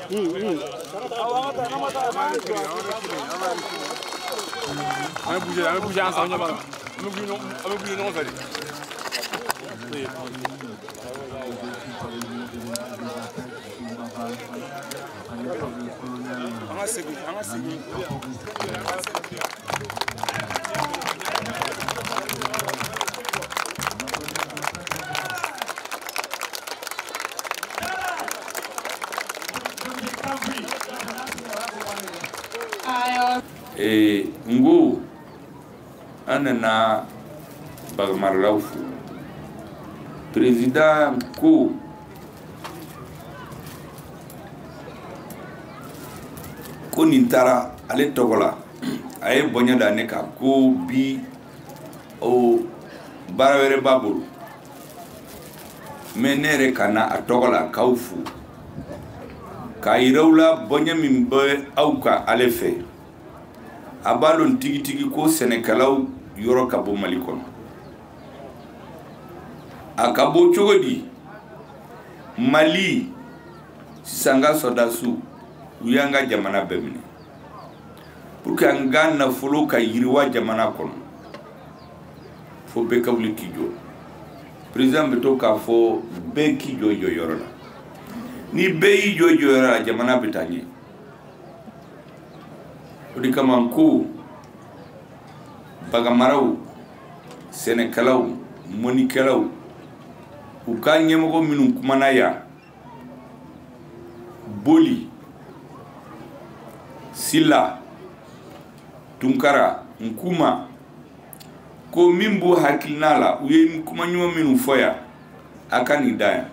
An bɛ bouger ensemble, an bɛ bouger ɲɔgɔn fɛ de. An ka segin, an ka segin. N ko an nana bagamaralaw fo. Président ko ko nin taara ale tɔgɔ la, a ye bonya da ne kan ko bi o baara wɛrɛ b'a bolo, mais ne yɛrɛ ka na a tɔgɔ la k'aw fo k'a yira aw la bonya min bɛ aw kan ale fɛ. A b'a dɔn tigitigi ko sɛnɛkɛlaw yɔrɔ ka bɔ Mali kɔnɔ. A ka bɔ cogo di? Mali sisan ka sɔrɔdasiw u y'an ka jamana bɛɛ minɛ pour que an ka nafolo ka yiriwa jamana kɔnɔ, fo bɛɛ ka wuli k'i jɔ. Président bɛ to k'a fɔ bɛɛ k'i jɔ i jɔyɔrɔ la. Ni bɛɛ y'i jɔ i jɔyɔrɔ la, jamana bɛ taa ɲɛ. O de kama ko baganmaraw, sɛnɛkɛlaw, mɔnikɛlaw, u ka ɲɛmɔgɔ minnu kumana yan, Boli, Sila, Tunkara, Nkuma, ko min b'u hakilina la, u ye kuma ɲuman minnu fɔ yan, a ka nin da yan.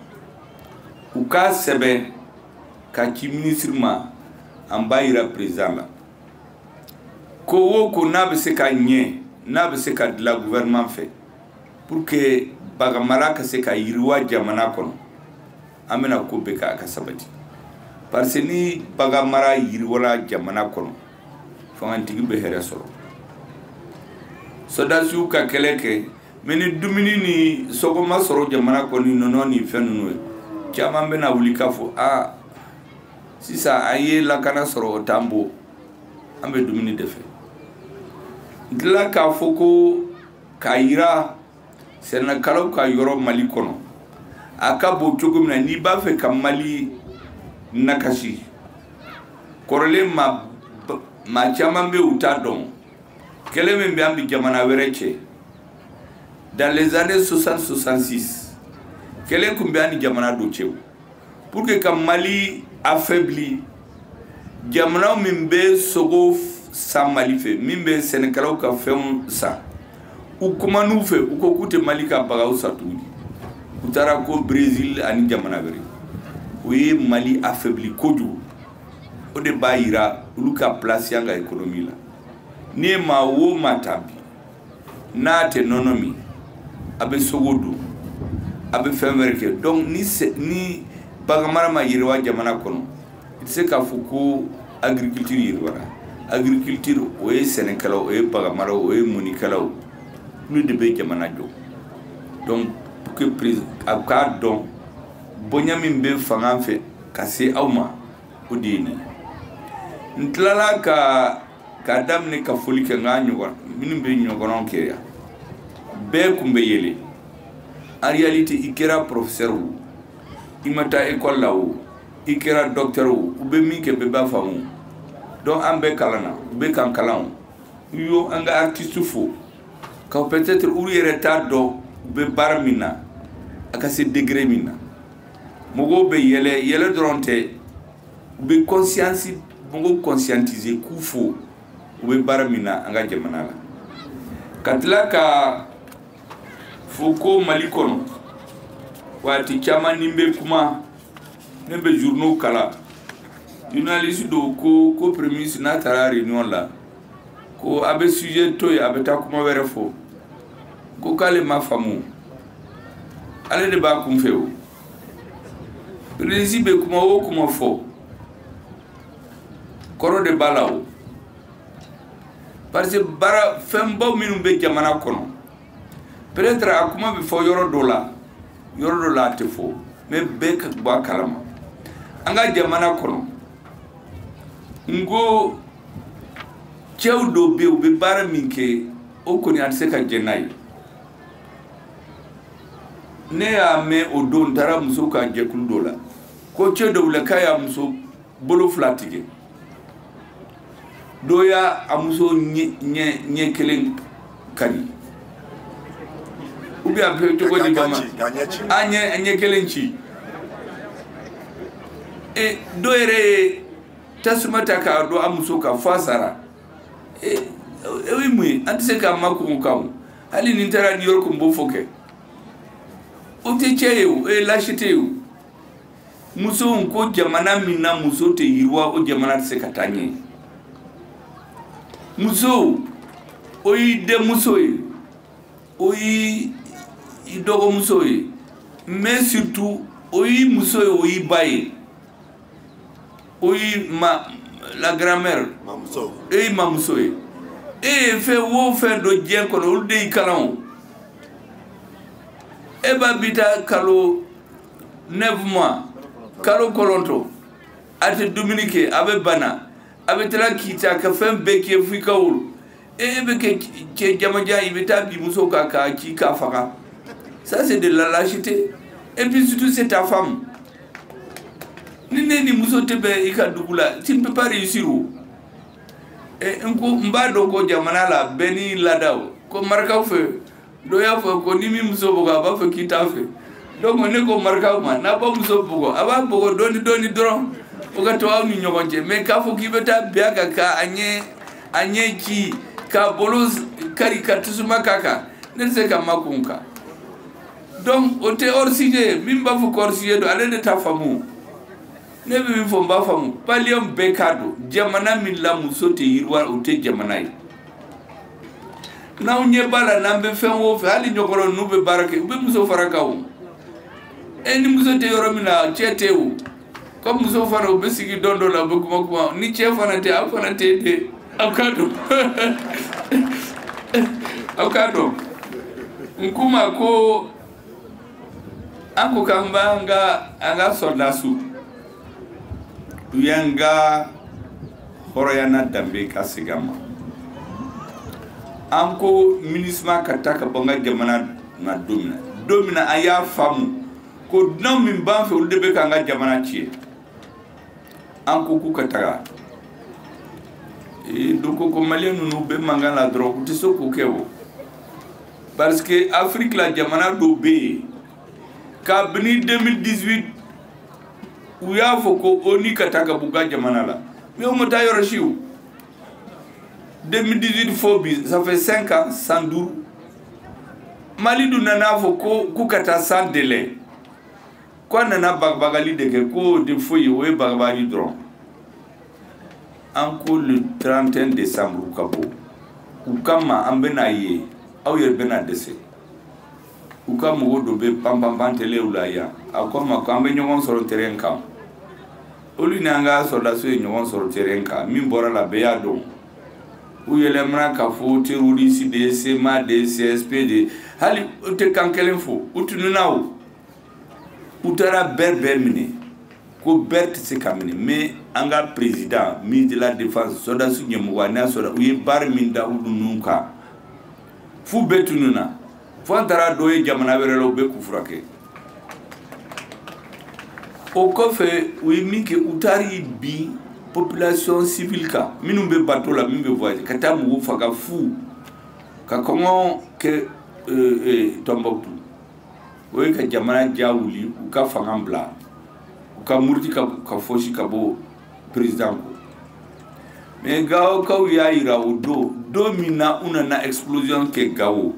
U k'a sɛbɛn ka ci minisiri ma, an b'a yira président la. Ko o ko n'a bɛ se ka ɲɛ, n'a bɛ se ka dilan gouvernement fɛ pour que baganmara ka se ka yiriwa jamana kɔnɔ, an bɛna ko bɛɛ k'a ka sabati. Parce que ni baganmara yiriwala jamana kɔnɔ, fangantigi bɛ hɛrɛ sɔrɔ. Sɔrɔdasiw ka kɛlɛ kɛ, mais ni dumuni ni sɔgɔma sɔrɔ jamana kɔnɔ, ni nɔnɔ ni fɛn ninnu ye, caman bɛna wuli k'a fɔ aa sisan an ye lakana sɔrɔ, o t'an bɔ, an bɛ dumuni de fɛ. N tilala k'a fɔ ko k'a yira sɛnɛkɛlaw ka yɔrɔ Mali kɔnɔ a ka bon cogo min na, n'i b'a fɛ ka Mali nakasi kɔrɔlen, maa caman bɛ yen u t'a dɔn kɛlɛ min bɛ an bi jamana wɛrɛ cɛ. Dans les années 60-66, kɛlɛ tun bɛ an ni jamana dɔ cɛ pour que ka Mali affaibli. Jamana min bɛ sogo san Mali fɛ, min bɛ sɛnɛkɛlaw ka fɛnw san, u kuman'u fɛ, u ko k'u tɛ Mali ka bagaw san tuguni. U taara ko Brésil ani jamana wɛrɛ. O ye Mali affaibli kojugu. O de b'a yira olu ka place an ka économie la. N'i ye maa o maa ta bi, n'a tɛ nɔnɔ min, a bɛ sogo dun, a bɛ fɛn wɛrɛ kɛ. Donc ni baganmara ma yiriwa jamana kɔnɔ, i tɛ se k'a fɔ ko agriculture yiriwara. Agriculture o ye sɛnɛkɛlaw, o ye baganmaraw, o ye mɔnikɛlaw, olu de bɛ jamana jɔ. Donc pour que a k'a dɔn bonya min bɛ fanga fɛ ka se aw ma, o de ye nin ye. N tilala ka k'a daminɛ ka foli kɛ n ka ɲɔgɔn minnu bɛ ɲɔgɔnw kɛ yan, bɛɛ kun bɛ yɛlɛ. En réalité, i kɛra professeur o, i ma taa école la o, i kɛra docteur o, u bɛ min kɛ bɛɛ b'a faamu. Donc an bɛɛ kalan na, u bɛ k'an kalan o. U y'o an ka artiste fo ka peut-être olu yɛrɛ t'a dɔn u bɛ baara min na, a ka se degré min na. Mɔgɔw bɛ yɛlɛ, yɛlɛ dɔrɔn tɛ, u bɛ conscience, mɔgɔw conscientiser k'u fo u bɛ baara min na an ka jamana la. Ka tila ka fo ko Mali kɔnɔ waati caman ni n bɛ kuma, ne bɛ journaux kalan, journaliste dɔw ko ko premier ministre n'a taara réunion la, ko a bɛ sujet to yen, a bɛ taa kuma wɛrɛ fɔ, ko k'ale ma faamu, ale de b'a kun fɛ o. Président bɛ kuma o kuma fɔ, kɔrɔ de b'a la o. Parce que baara fɛnbaw minnu bɛ jamana kɔnɔ, peut-être a kuma bɛ fɔ yɔrɔ dɔ la, yɔrɔ dɔ la a tɛ fɔ, mais bɛɛ ka bɔ a kalama. An ka jamana kɔnɔ, N ko cɛw dɔw bɛ yen, u bɛ baara min kɛ, o kɔni a tɛ se ka jɛn n'a ye. Ne y'a mɛn o don, n taara muso ka jɛkulu dɔ la, ko cɛ dɔ wulila k'a y'a muso bolo fila tigɛ, dɔ y'a a muso ɲɛ kelen kari, ou bien a bɛ cogo di bama, a ɲɛ kelen ci. E dɔ yɛrɛ ye tasuma ta k'a don a muso kan f'a sara. E o ye mun ye? An tɛ se k'an makun o kan o. Hali ni n taara New York, n b'o fɔ kɛ. O tɛ cɛ ye o, o ye lâcheté ye o. Musow ko jamana min na muso tɛ yiriwa, o jamana tɛ se ka taa ɲɛ. Muso, o y'i denmuso ye, o y'i dɔgɔmuso ye, mais surtout o y'i muso ye, o y'i ba ye, o y'i ma la grand-mère, e y'i mamuso ye. E ye fɛn o fɛn dɔ diɲɛ kɔnɔ, olu de y'i kalan o. E b'a bi taa kalo 9 mois, kalo 9, a tɛ dumuni kɛ, a bɛ bana, a bɛ tila k'i ta ka fɛn bɛɛ kɛ f'i ka wolo. E bɛ kɛ cɛ jamajan, i bɛ taa bi muso kan k'a ci k'a faga. Ça, c'est de la lâcheté. Et puis surtout, c'est ta femme. Ni ne ni muso tɛ bɛn i ka dugu la, tu ne peux pas réussir o. E n ko n b'a dɔn ko jamana la bɛɛ n'i laada o. Ko marakaw fɛ, dɔ y'a fɔ ko ni min muso bugɔ, a b'a fɔ k'i t'a fɛ. Donc ne ko marakaw ma, n'a b'a muso bugɔ, a b'a bugɔ dɔɔni dɔɔni dɔrɔn, o ka to aw ni ɲɔgɔn cɛ. Mais k'a fɔ k'i bɛ taa bin a kan k'a ɲɛ ci, k'a bolo kari, ka tasuma k'a kan, ne tɛ se ka makun kan. Donc o tɛ hors sujet. Min b'a fɔ ko hors sujet don, ale de t'a faamu. Ne bɛ min fɔ, n b'a faamu. Maliyɛn bɛɛ k'a dɔn, jamana min la muso tɛ yiriwa, o tɛ jamana ye. N'aw ɲɛ b'a la, n'an bɛ fɛn o fɛn, hali ɲɔgɔnɔ n'u bɛ baara kɛ, u bɛ muso fara kan o. E ni muso tɛ yɔrɔ min na, cɛ tɛ o. Comme muso fana, u bɛ sigi don dɔ la, u bɛ kuma kuma. Ni cɛ fana tɛ, aw fana tɛ de. Aw k'a dɔn, aw k'a dɔn. N k'u ma ko an ko k'an b'an ka an ka sɔrɔdasiw, u y'an ka hɔrɔnya n'a danbe ka segin an ma. An ko MINUSMA ka taa ka bɔ an ka jamana na don min na, don min na an y'a faamu ko dunan min b'an fɛ, olu de bɛ k'an ka jamana tiɲɛ. An ko k'u ka taga. Dɔ ko ko maliyɛn ninnu bɛ mankan la dɔrɔn, u tɛ se k'o kɛ o. Parce que Afrique la, jamana dɔw bɛ yen, kabini 2018 u y'a fɔ ko ONU ka taa ka b'u ka jamana la, mais u ma taa yɔrɔ si o. 2018 fo bi, ça fait 5 ans, san 5. Mali dun nana fɔ ko k'u ka taa sans délai, ko a nana bagabagali de kɛ, k'o tɛ foyi ye, o ye bagabagali dɔrɔn. An ko le 31 décembre u ka bɔ u kama, an bɛna ye, aw yɛrɛ bɛna dɛsɛ. U ka mɔgɔw dɔ bɛ panpanpan telew la yan, a ko ma ko an bɛ ɲɔgɔn sɔrɔ terrain kan. Olu ni an ka sɔrɔdasiw ye ɲɔgɔn sɔrɔ terrain kan, min bɔra la, bɛɛ y'a dɔn. U yɛlɛmana k'a fɔ terroriste de ye, CMA de ye, CSP de ye, hali u tɛ kan kelen fɔ, u tununna o. U taara bɛɛ bɛɛ minɛ, ko bɛɛ tɛ se ka minɛ. Mais an ka président, ministre de la Défense, sɔrɔdasi ɲɛmɔgɔ n'a sɔrɔ u ye baara min da u ninnu kan, f'u bɛɛ tununna, fo an taara dɔ ye jamana wɛrɛ la, u bɛ k'u furakɛ. O kɔfɛ, u ye min kɛ, u taar'i bin population civile kan, minnu bɛ bateau la, min bɛ voyager, ka taa mɔgɔw faga fu, ka kɔngɔ kɛ Tombouctou. O ye ka jamana ja wuli, u ka fanga bila, u ka muruti ka fosi ka bɔ président kɔ. Mais Gawokaw y'a yira o don, don min na u nana explosion kɛ Gawo,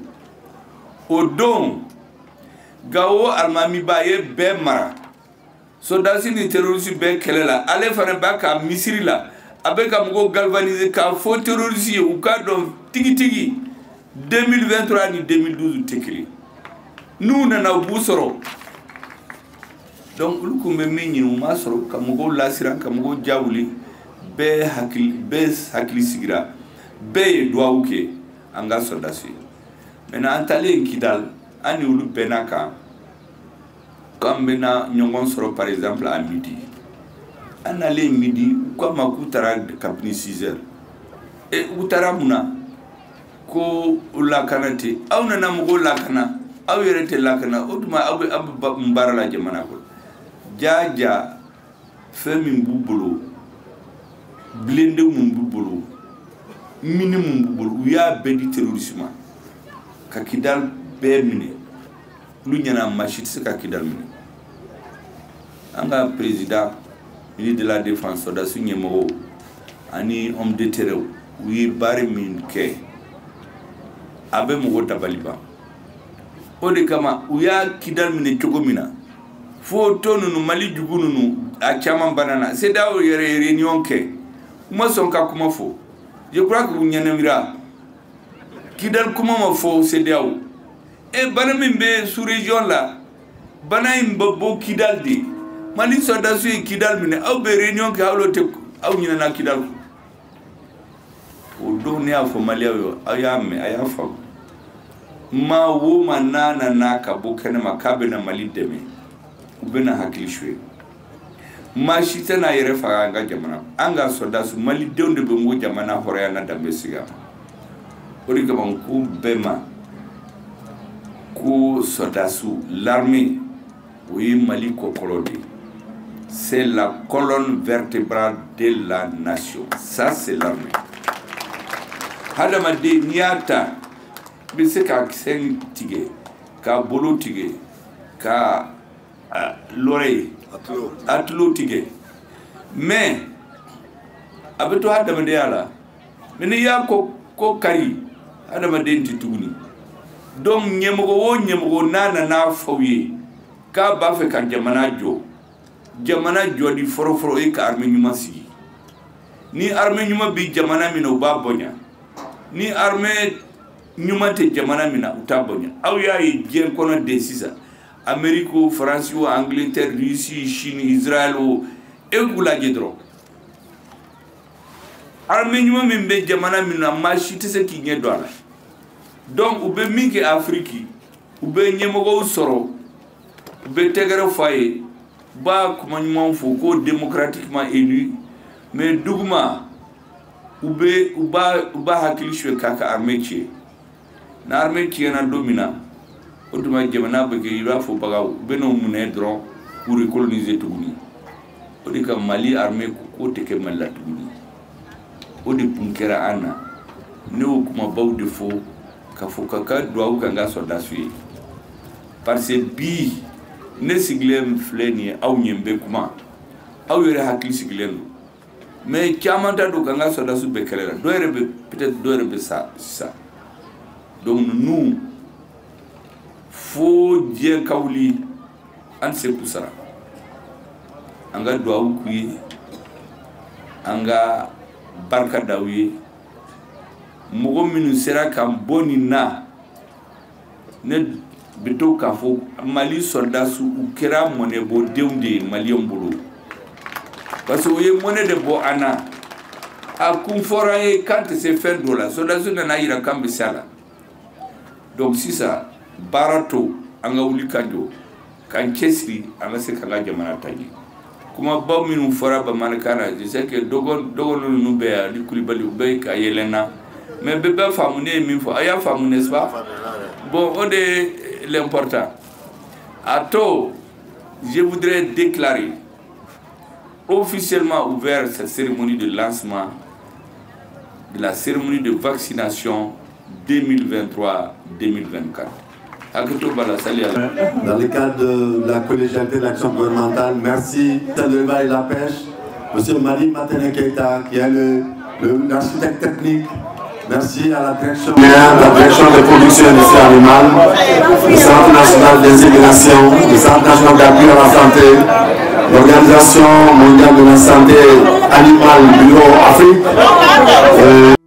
o don Gawo alimamiba ye bɛɛ mara, sɔrɔdasi ni terroriste bɛɛ kɛlɛ la. Ale fana b'a ka misiri la, a bɛ ka mɔgɔw galvaniser k'a fɔ terroriste ye, u k'a dɔn tigitigi 2023 ni 2012 tɛ kelen. N'u nana, u b'u sɔrɔ. Donc olu kun bɛ min ɲini, u m'a sɔrɔ, ka mɔgɔw lasiran, ka mɔgɔw ja wuli. Bɛɛ hakili sigira, bɛɛ ye duwawu kɛ an ka sɔrɔdasi ye. Maintenant, an taalen Kidal, an ni olu bɛnna kan k'an bɛna ɲɔgɔn sɔrɔ, par exemple à midi. An nalen midi k'a ma k'u taara kabini 6 heures. E u taara mun na? Ko lakana tɛ, aw nana mɔgɔw lakana, aw yɛrɛ tɛ lakana, o tuma aw bɛ mun baara la jamana kɔnɔ? Jaa fɛn min b'u bolo, blindé mun b'u bolo, mine mun b'u bolo, u y'a bɛɛ di terroriste ma ka Kidal bɛɛ minɛ. Olu ɲɛna maa si tɛ se ka Kidal minɛ. An ka président, ministre de la défense, sɔrɔdasi ɲɛmɔgɔw ani homme de terrain, u ye baara min kɛ, a bɛ mɔgɔ dabali ban. O de kama u y'a Kidal minɛ cogo min na, fo tɔ ninnu, Mali jugu ninnu, a caman banana. CEDEAO yɛrɛ ye réunion kɛ, u ma sɔn ka kuma fɔ. Je crois que u ɲɛnamira Kidal kuma ma fɔ CEDEAO. E bana min bɛ sous région la, bana in bɛ bɔ Kidal de. Mali sɔrɔdasiw ye Kidal minɛ, aw bɛ réunion kɛ, aw tɛ, aw ɲinɛna Kidal kɔ. O don ne y'a fɔ maliyɛnw ye, aw y'a mɛn, a y'a faamu. Maa wo maa n'a nana ka bɔ kɛnɛma k'a bɛna Mali dɛmɛ, u bɛna hakili suye. Maa si tɛna yɛrɛ faga an ka jamana. An ka sɔrɔdasiw, malidenw de bɛ n ko jamana hɔrɔnya na danbe sigi a ma. O de kama n ko bɛɛ ma ko sɔrɔdasiw, l'armée, o ye Mali kɔkɔlɔ de ye. C'est la colonne vertébrale de la nation. Ça, c'est l'armée. Hadamaden, n'i y'a ta, i bɛ se ka sen tigɛ, ka bolo tigɛ, ka l'oreille, a tulo tigɛ, mais a bɛ to hadamadenya la. Mais n'i y'a ko kari, hadamaden tɛ tuguni. Donc ɲɛmɔgɔ o ɲɛmɔgɔ n'a nana fɔ aw ye k'a b'a fɛ ka jamana jɔ, jamana jɔli fɔlɔfɔlɔ o ye ka armée ɲuman sigi. Ni armée ɲuman bɛ jamana min na, u b'a bonya. Ni armée ɲuman tɛ jamana min na, u t'a bonya. Aw y'a ye diɲɛ kɔnɔ de sisan, Amérique o, France o, Angleterre, Russie, Chine, Israël o, e k'u lajɛ dɔrɔn, armée ɲuman min bɛ jamana min na, maa si tɛ se k'i ɲɛ don a la. Donc u bɛ min kɛ Afiriki, u bɛ ɲɛmɔgɔw sɔrɔ, u bɛ tɛgɛrɛ fɔ a ye, u b'a kuma ɲuman fɔ ko démocratiquement élu, mais duguma u bɛ u b'a hakili suɲɛ k'a ka armée tiɲɛ. Ni armée tiɲɛna don min na, o tuma jamana bɛ kɛ i b'a fɔ baganw, u bɛ n'o minɛ dɔrɔn k'u recoloniser tuguni. O de ka Mali armée ko tɛ kɛ Mali la tuguni. O de kun kɛra an na. Ne y'o kumabaw de fɔ k'a fɔ ka duwawu kɛ n ka sɔrɔdasiw ye, parce que bi ne sigilen filɛ nin ye, aw ɲɛ bɛ kuma, aw yɛrɛ hakili sigilen don, mais caman t'a dɔn k'an ka sɔrɔdasiw bɛ kɛlɛ la. Dɔw yɛrɛ bɛ peut-être dɔw yɛrɛ bɛ sa sisan. Donc ninnu fo diɲɛ ka wuli, an tɛ se k'u sara. An ka duwawu k'u ye, an ka barika da u ye. Mɔgɔ minnu sera k'an bɔ nin na, ne bɛ to k'a fɔ Mali sɔrɔdasiw, u kɛra mɔnɛbɔdenw de ye maliyɛnw bolo, parce que u ye mɔnɛ de bɔ an na. A kun fɔra an ye k'an tɛ se fɛn dɔ la, sɔrɔdasiw nana yira k'an bɛ se a la. Donc sisan baara to, an ka wuli ka jɔ, k'an cɛsiri, an ka se k'an ka jamana ta ɲɛ. Kumabaw minnu fɔra bamanankan na, je sais que dɔgɔnin ninnu bɛ yan ni Kulibali, u bɛ ka yɛlɛ n na, mais bɛɛ b'a faamu ne ye min fɔ, a y'a faamu, n'est-ce pas? Bon, o de ye l'important. A to, je voudrais déclarer officiellement ouvert cette cérémonie de lancement de la cérémonie de vaccination 2023-2024. Dans le cadre de la collégialité de l'action gouvernementale, merci de l'élevage et de la pêche, M. Mali Matene Keita, qui est l'architecte technique. Merci à la direction de production industrielle animale, le Centre national d'insémination, le Centre national d'appui à la santé, l'Organisation mondiale de la santé animale, Bureau Afrique.